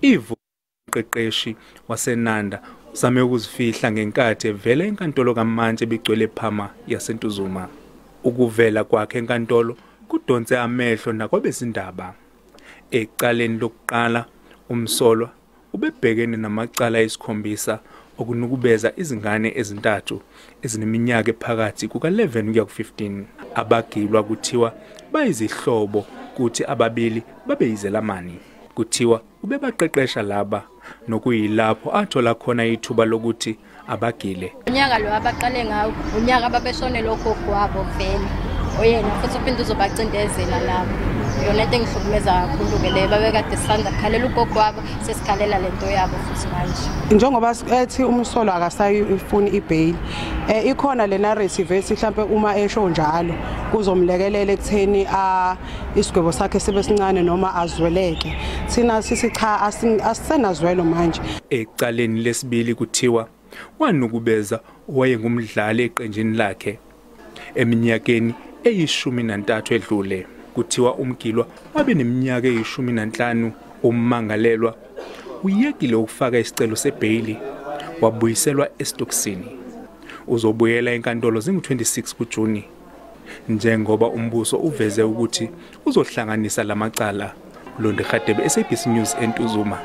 Ivu umqeqeshi waseNanda uzame ukuzifihla ngenkathi evela enkantolo kaMantshi ebigcwele phama yaseNtuzuma. Ukuvela kwakhe enkantolo kudonse amehlo nakwabezindaba. Ecaleni lokuqala umsolwa ubebhekene namacala ayisikhombisa okunukubeza izingane ezintathu ezineminyaka ephakathi kuka-11 kuya ku-15. Abagilwa kuthiwa bayizihlobo, kuthi ababili babeyizelamani. Kuthiwa ubebaqeqesha laba, nokuyilapho athola khona ithuba lokuthi abagile. Unyaka lo abaqale ngawo, unyaka ababeshonele ogogo wabo vele. Oyena futhi uphinde uzobacindezela labo. Yona into engihlukumeza kakhulu-ke leyo, babekade sisanda kukhalela ugogo wabo, sesikhalela lento yabo futhi manje. Njengoba ethi umsolo akasayifuni ibail, ikhona le narrative ethi mhlampe uma esho njalo kuzomlekelela ekutheni isigwebo sakhe sibe sincane noma azweleke. Thina sithi cha, asisenazwelo manje. Ecaleni lesibili kuthiwa wanukubeza owayengumdlali eqenjini lakhe eminyakeni eyi-13 edlule. Kuthiwa umgilwa wabe neminyaka eyi-15. Ummangalelwa uyekile ukufaka isicelo sebheyili, wabuyiselwa esitokisini. Uzobuyela enkantolo zingu-26 kuJuni, njengoba umbuso uveze ukuthi uzohlanganisa lamacala. Londi Radebe, SABC News, eNtuzuma.